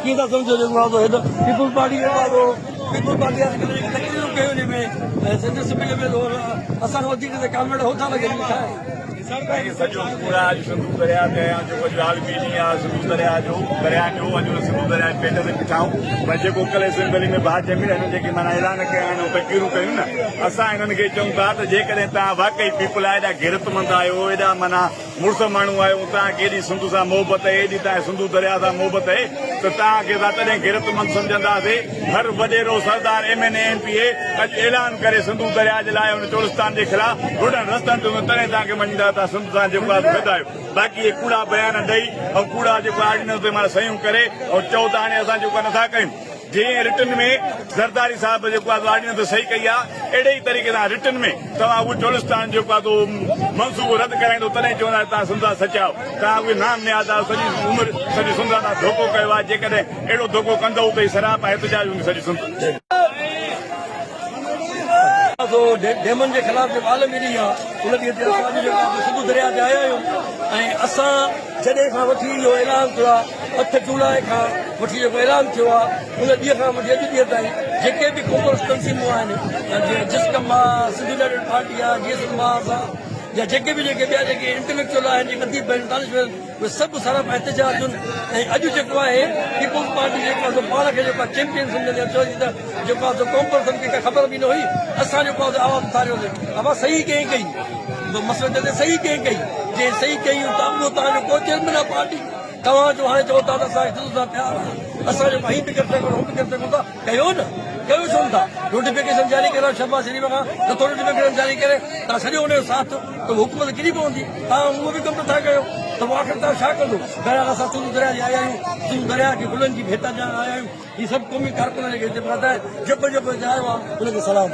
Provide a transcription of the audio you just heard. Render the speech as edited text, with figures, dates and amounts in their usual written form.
ڪيئن ٿا سمجهو جيڪو آ سو هيڏو پيپلز پارٽي جيڪو آ سو پيپلز پارٽي وارن ڪڏهن جيڪي تقريرون ڪيون ان ۾ ۽ سنڌ اسيمبلي ۾ اسان کان وڌيڪ ته ڪامريڊ هو ٿا لڳن ڇا آهي. سائين سڄو ڪوڙا اڄ سنڌو درياء تي آيا جيڪو اڄ عالمي ڏينهن آ سنڌو درياء جو درياء جو اڄ ان سنڌو درياء جي پيٽ تي بيٺا آهيون پر جيڪو ڪلهه اسيمبلي ۾ ڀاء جميل هنن جيڪي معنيٰ اعلان ڪيا آهن ۽ تقريرون ڪيون نه اسان هنن کي چئون ٿا ته جيڪڏهن توهان واقعي پيپل آ ايڏا غيرتمند آهيو ايڏا معنيٰ مڙس ماڻهو آهيو ۽ توهان کي ايڏي سنڌ سان محبت اهي، ايڏي توهان کي سنڌو درياء سان محبت اهي ته توهان کي اسان تڏهن غيرتمند سمجهنداسين. هر وڏيرو، سردار، M N A, M P A اڄ اعلان ڪري سنڌو درياء جي لاء ان چولستان جي خلاف روڊن رستن تي هوندو تڏهن توهان کي مڃيندا توهان سنڌ سان جيڪو آهي سو گڏ آهيو. باقي اهي ڪوڙا بيان ڏئي ۽ ڪوڙا جيڪو آرڊيننس تي معنيٰ صحيحون ڪري ۽ چئو ته هاڻي اسان جيڪو آهي نٿا ڪيون. جيئن رٽن ۾ زرداري صاحب جيڪو آهي سو آرڊيننس صحيح ڪئي آهي اهڙي ئي طريقي سان رٽن ۾ توهان اهو چولستان جيڪو آهي سو منصوبو رد ڪرائيندو تڏهن چوندا توهان سنڌ جا سچا آهيو توهان اهي نام نهاد آهيو سڄي عمر سڄي سنڌ سان توهان ڌوڪو ڪيو آهي جيڪڏهن اهڙو ڌوڪو ڪندؤ ته هي سراپا احتجاج هوندي سڄي سنڌ. سو ڊيمن جي خلاف جيڪو عالمي ڏينهن آهي ان ڏينهن تي اسان اڄ جيڪو آهي سنڌو درياء تي آيا آهيون ۽ اسان جڏهن کان وٺي اهو اعلان ٿيو آهي اٺ جولاء کان وٺي جيڪو اعلان ٿيو آهي ان ڏينهن کان وٺي اڄ ڏينهن تائين جيڪي به قومپرست تنظيمون آهن جيئن جسقم آهي سنڌ يونائيٽيڊ پارٽي آهي جي ايس ايم محاذ آهي يا جيڪي به جيڪي ٻيا جيڪي انٽليڪچوئل آهن جيڪي اديب آهن دانشور آهن اهي سڀ سراپا احتجاج آهن ۽ اڄ جيڪو آهي پيپلز پارٽي جيڪو آهي سو پاڻ کي جيڪو آهي چيمپيئن سمجهندي آهي چوي ٿي ته جيڪو آهي سو قومپرستن کي ڪا خبر به نه هئي اسان جيڪو آهي سو آواز اٿاريوسين ابا صحيح ڪنهن ڪئي مسئلو ته صحيح ڪنهن ڪئي جنهن صحيح ڪئي اهو توهان جو ڪو چيئرمين آهي پارٽي توهان جو هاڻي چئو ٿا ته اسان کي سنڌ سان پيار آهي اسان جو هي به ڪري سگهون هو به ڪري سگهون ٿا ڪيو نه ڪيو ڇو نه ٿا نوٽيفڪيشن جاري ڪرايو شهباز شريف کان نٿو نوٽيفڪيشن جاري ڪري توهان ڇڏيو ان جو ساٿ ته حڪومت ڪري پوندي توهان اهو به ڪم نٿا ڪيو ته پوء آخر توهان ڇا ڪندو بهرحال اسان سنڌو درياء جي آيا آهيون سنڌو درياء کي گلن جي ڀيٽا ڏيڻ آيا آهيون هي سڀ قومي ڪارڪن جيڪي هتي پهتا آهن جيڪو جيڪو هتي آيو آهي ان کي سلام.